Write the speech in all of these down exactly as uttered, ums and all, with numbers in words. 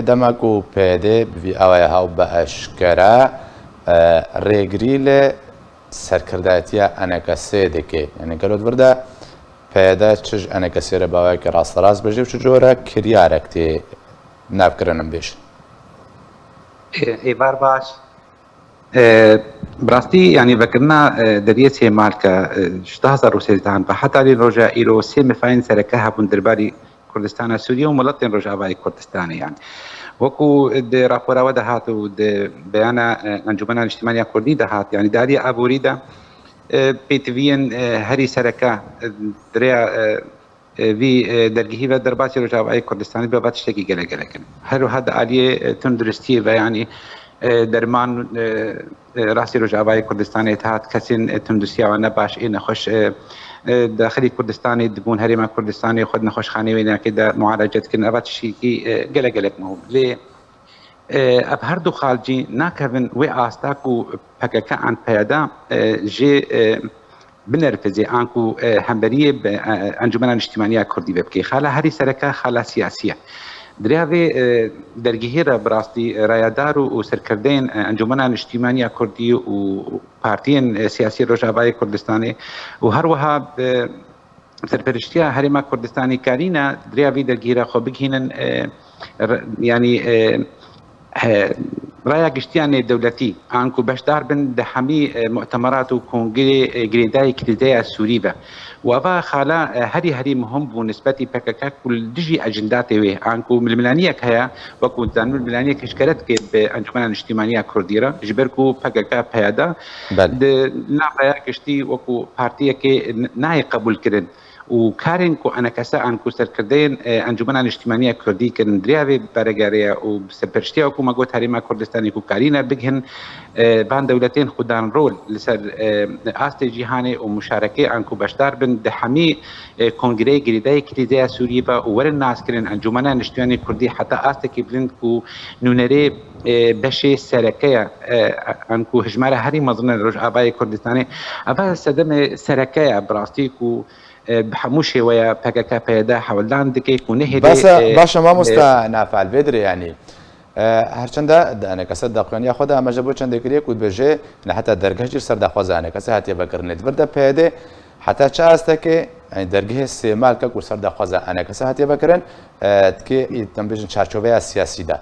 Dema ku P Y D bi vî awaya haw bi eşkere, e, rêgirî li serkirdayetiya ENKSê dike. Yani gelo di vir de P Y D çi ji ENKSê re bi awayekî rasterast bêje û çi cure kiryarek tê navkirin, em bêjin? Ê, êvar baş. E, bi rastî, yanî vekirina, e, deriyê Sêmalka, e, ji du hezar û sêzdeh ve heta lê roja îro sê mifayên sereke hebûn derbarî Kurdistana Sûriye û miletên Rojavayê Kurdistanê yanî. Wekû di rapora we de hat û di beyana, e, Encûmena Niştimaniya Kurdî de hat, yanî di aliyê aborî de, e, pêtiviyên, e, herî sereke, e, di rêya, e, e, vî, e, dergehî ve derbasî Rojavayê Kurdistanê be va tiştekî gelek gelek in. Her wiha di aliyê, e, tunduristiyê ve yanî, e, derman, e, e, rastî Rojavayê Kurdistanê dihat kesên, e, tunduristiya wan ne baş ê nexweş, e, e, daxilî Kurdistanê dibûn, herêma Kurdistanê xwe di nexweşxaneyê wênakê de mualece dikin. Eva tiştekî, e, gelek gelek muhim. Lê, e, ev her du xal jî nakevin wê asta ku P K K an P Y D, e, jê, e, binerfizê an ku, e, hemberiyê bi, e, Encûmena Niştimaniya Kurdî ve bike. Xala herî sereke xala siyasî ye. Di rêya vê, e, dergehê re bi rastî rayedar û, û serkirdeyên, e, Encûmena Niştimaniya Kurdî û partiyên, e, siyasî Rojavayê Kurdistanê û her wiha bi serperiştiya Herêma Kurdistanê karîne di rêya vî dergehê re xwe bigihînin, e, re-, yanî, e, he, raya giştiya nêdewletî, an ku beşdar bin di hemî, e, mutemerat û kongrê, e, girêdayî Kilîdeya Sûrî ve. Û eva xala, e, herî herî muhim bû nisbetî P K K ku li dijî ecindê wê, an ku milmilaniyek heye, wekû dizanin milmilaniyek eşkere dike bi Encûmena Niştimaniya Kurdî re, ji ber ku P K K P Y D Belê. di nav raya giştî wekû partiyekê n-, nayê qebûlkirin. Û karên ku ENKS an ku serkirdeyên, e, Encûmena Niştimaniya Kurdî kirin, di rêya vê beregerê ye û bi serpereştiya, wekû me got, Herêma Kurdistanê ku karîne bigihin, e, van dewletên xwedan rol li ser, e, astê cîhanê û muşarekê an ku beşdar bin di hemî, e, kongreyê girêdayî Kilîdeya Sûrî ve û werin naskirin Encûmena Niştimanê Kurdî heta astekî bilind ku nûnerê, e, beşê sereke ye, e, an ku hejmara herî mezin e li Rojavayê Kurdistanê. Eva sedemê sereke ye bi rastî ku, e, bi hemû şêweya P K K P Y D hewldan dike ku nehêlê, Basa, e, baş e, mamosta e, Nafal, vê dirê yanî. E, her çende di ENKS daxuyaniya xwe de, em ji bo çendê kiriye ku dibêje, ne heta dergeh jî ser daxwaza ENKS hatiye vekirinê. Di vir de P Y D heta çi astekê, yanî dergehê Sêmalka ku ser daxwaza ENKS hatiye vekirin, e, dike, em bêjin çarçoveya siyasî de.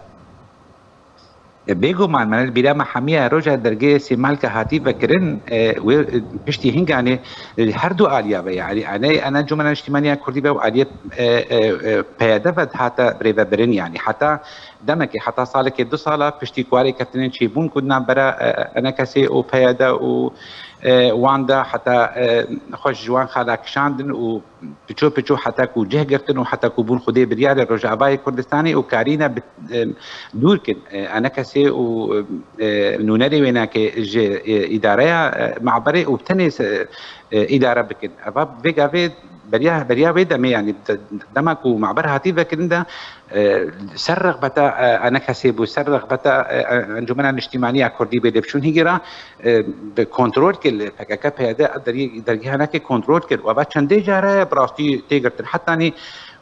E, bêguman, me li bîra me hemiya roja dergehê Sêmalka hatî vekirin, e, wê, e, piştî hinganê, e, her du aliya ve, yanî, aney, ana Encûmena Niştimaniya Kurdî ve û aliyê, e, e, e, P Y D ve dihate birêvebirin, yanî, heta demekê, heta salekê du sala piştî ku arêkeftinên çêbûn ku di navbera, e, ENKSê û P Y D û, e, wan de heta, e, xwe ji wan xala kişandin û piço piço heta ku cih girtin û heta ku bûn xwedê biryarê Rojavayê Kurdistanê û karîne bi, e, dûr kin, e, ENKSê û, e, nûnerê wênakê ji, e, îdareya, e, maberê û tenê se-, e, îdare bikin. Eva vê gavê beriya, beriya wê demê, yanî de-, dema ku maber hatî vekirin de, e, ser rexbeta, e, ENKSê bû, ser rexbeta, e, e, Encûmena Niştimaniya Kurdî bê dê biçûn hîgê re, e, bi kontrol kir li P K K P Y D derî-, dergehê ENKê kontrol kir. Û eva çendê care bi rastî tê girtin. Hetanî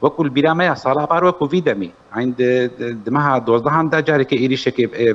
wekû li bîra me ya sala bar wekû vî demî. Eyn di, di, di meha dozdehan de carekê êrîşekê, e, e,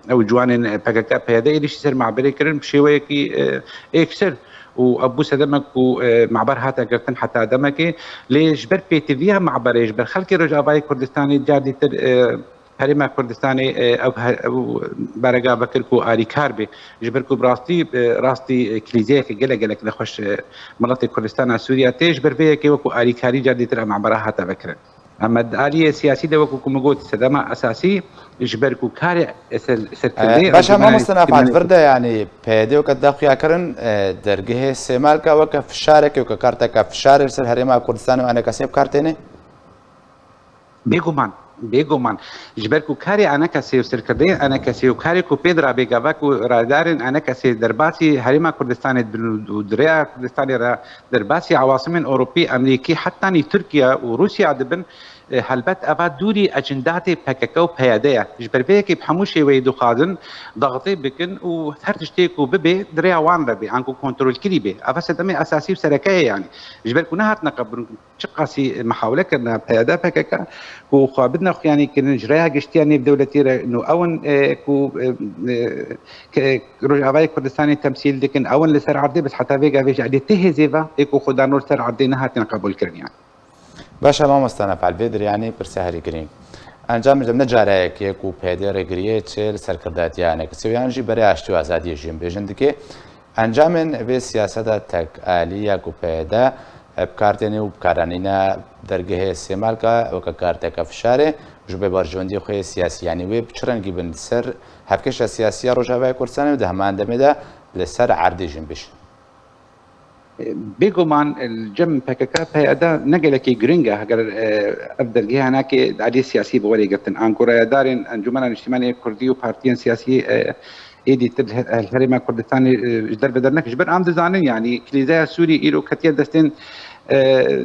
ew ciwanên P K K P Y D êrîşî ser maberê kirin bi şêweyekî, e, êksir. Û ev bû sedemek ku, e, maber hate girtin heta demekê. Lê ji ber pêtiviya maberê, ji ber xelkê Rojavayê Kurdistanê car dîtir, e, Herêma Kurdistanê, e, ew he-, ew berega vekir ku alîkar bê. Ji ber ku bi rastî, e, rastî, e, krîzeyeke gelek gelek nexweş, e, miletê Kurdistana Sûriye tê. Ji ber vê yekê wekû alîkarî car dîtir em mabera hate vekirin. Em di aliyê siyasî de wekû ku min got sedema esasî ji ber ku karê ser-, serkirdeyê E, baş e, Encûmena mamoste Nafal, Niştimanê di vir de yanî P Y D weke daxuya kirin, e, dergehê Sêmalka weke fişareke, weke karteke fişarê li ser Herêma Kurdistanê û ENKSê bi kar têne? Bêguman, bêguman. Ji ber ku karê ENKSê û serkirdeyên ENKSê û karê ku pê dirabê gava ku rayedarên ENKSê derbasî Herêma Kurdistanê dibin û, û di rêya Kurdistanê re derbasî awasimên Ewropî, Amerîkî, hetanî Tirkiye û Rûsya dibin, E, helbet eva dûrî ecindatê P K K û P Y D ye. Ji ber vê yekê bi hemû şêweyê dixwazin daxtê bikin û her tiştê ku bibe di rêya wan ve bê, anku kontrolkirî bê. Eva sedemê esasî û sereke ye yanî. Ji ber ku nehatine qebûlkirin, çiqasî mihawele kirine P Y D P K K ku xwe bidine xuyanî kirin ji rêya giştiya nêvdewletî re, nû ew in, e, ku, e, e, ke Rojavayê Kurdistanê temsîl dikin, ew in li ser erdê, bes heta vê gavê ji aliyê tê hêzê ve ê ku xwe dano li ser erdê nehatine qebûlkirin yanî. Baş e mamoste Nefel, vê derê yanî pirse herî girîng. Encamê de ne cara yekê ku P Y D rêgiriyê çê li serkirdatiya enekesê û yan jî berê aştî û azadiyê jî bêjin dike. Encamên vê siyaseta tek alî ya ku P Y D bi kar têne û bi kar anîne dergehê Sêmalka weke karteke fişarê ji bo berjewendiyê xwe yê siyasî, yanî wê bi çi rengî bin li ser hevkêşa siyasî ya Rojavaya Kurdistanê û di heman demê de li ser erdê jî bêjin. Bêguman li cem P K K P Y D ne gelekî giring e, heger, e, ev dergehê henekê di aliyê siyasî bi werê girtin. Anku rayedarên Encûmena Niştimanê Kurdî û partiyên siyasî, e, êdî tir li her-, li Herêma Kurdistanê, e, ji derve derneke. Ji ber em dizanin, yanî krîzeya Sûrî îro ketiye destên, e,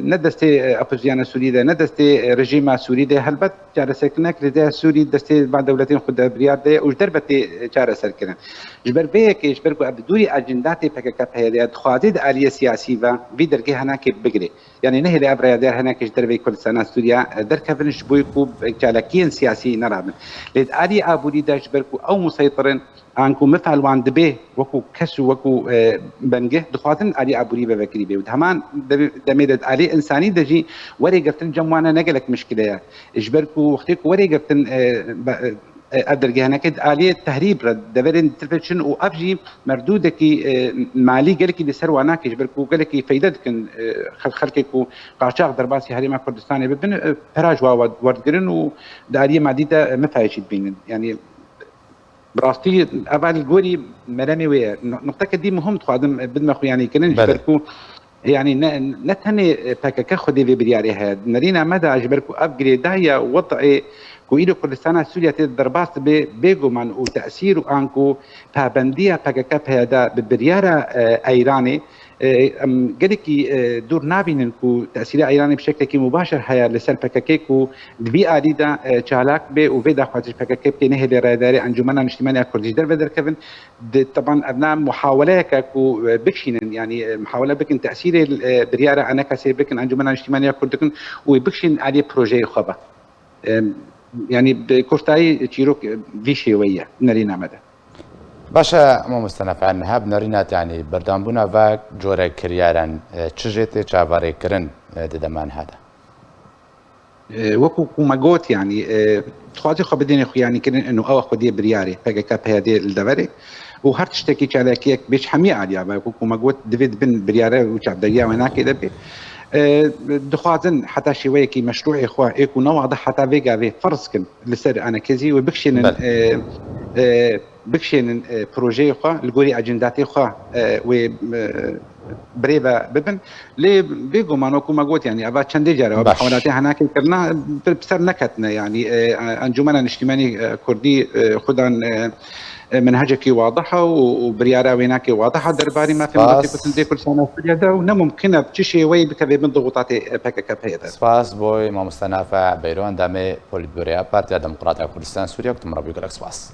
ne destê, e, opozîsyona Sûrî de, ne destê, e, rejîma Sûrî de. Helbet çareserkirina krîzeya Sûrî destê van dewletên xwe de biryar de ye û ji derve tê, e, çareserkirin. Ji ber vê yekê, ji ber ku ev bi dûrî ecindatê P K K P Y D ye, dixwaze di aliyê siyasî ve vî dergehê henekê bigire. Yanî nehêle ev rêyadar henekê ji derveyî Kurdistana Sûriya, e, derkevin ji bo ku çalakiyên siyasî nerabin. Lê di aliyê aborî de ji ber ku ew museytir in, an ku mifal wan dibe wekû kes û wekû, e, bengeh, dixwazin aliyê aborî vevekirî bê. Û di heman demê, demê de di aliyê însanî de jî werê girtin cem wan e ne gelek mişkile ye. Ji ber ku wextê ku werê girtin, e, be-, e, ev dergehê henekê di aliyê tehrîb re deverên di tirfe çin û ev jî merdûdekî, e, malî gelekî li ser wan nake, ji ber ku gelekî feyde dikin, e, xel-, xelkê ku qaçax derbasî Herêma Kurdistanê bibin, e, pera ji wa wa-, werdigirin û di aliyê madî de, e, mifayê jî dibînin. Yanî bi rastî eva li gorî meremê wê ye. Nu-, nuqteke dî muhim dixwazim, e, bidime xuyanî kirin, ji Belê. ber ku Yanî ne, ne tenê P K K xwedê vê biryarê heye. Di nerîna me de ji ber ku ev girêdahiya wed'ê ku îro Kurdistana Sûriye tê de derbas dibe, bêguman û tesîr û anku pabendiya P K K P Y D bi biryara, e, Eyranê, e, em gelekî, e, dûr nabînin ku tesîra Eyranê bi şeklekî mubaşir heye li ser P K K ku di vî alî de, e, çalak be û vê daxwazî ji P K K bike, nehêle rayedarê Encûmena Niştimanî ya Kurdî ji derve derkevin. Di, teban ev ne muhaweleyeke ku, e, bikişînin, yanî, e, muhawele bikin, tesîrê, e, biryara enekesê bikin, Encûmena Niştimanî ya Kurd dikin û bikişînin aliyê projeyê xwe be. E, yanî bi kurtayî çîrok, e, vî şêweyî ye, nerîna me de. Baş e, mamoste Nefel, niha bi nerîna te, yanî berdambûna va cure kiryaran, e, çi jê tê çaverêkirin, e, di dema niha de? E, wekû ku me got, yanî, e, dixwaze xwe bidêne xuyanîkirin û ew xwediyê biryarê P K K P Y D li deverê û her tiştekî çalakiyek bê ji hemî aliya ve, wekû ku me got, divê di bin biryare û çavderiya wênakê de bê. E, dixwazin heta şêweyekî meşrûê xwe ê ku ne wadih heta vê gavê ferz kin li ser enekêzî wê bikişênin, Belê. e, e, bikişênin, e, projeyê xwe, li gorî ecendatê xwe, e, wê, e, birêve bibin. Lê bêguman, wekû me got, yanî eva çendê care we Baş. muhawelatê henakê kirina, bi, bi ser neketine. Yanî, e, Encûmena Niştimanî, e, Kurdî, e, xudan, e, e, menhecekî wadiha û, û biryara wênakê wadiha derbarî mafê Spas. miletê Kurdî Kurdistana Sûriye de û ne mumkin e bi çi şêweyî bikeve bin dixutatê P K K P Y D. Spas boy mamoste Nafe Beyro, endamê Polîtbüroya Partiya Demokrat ya Kurdistan Sûriye, ku tu min re bûyî gelek spas.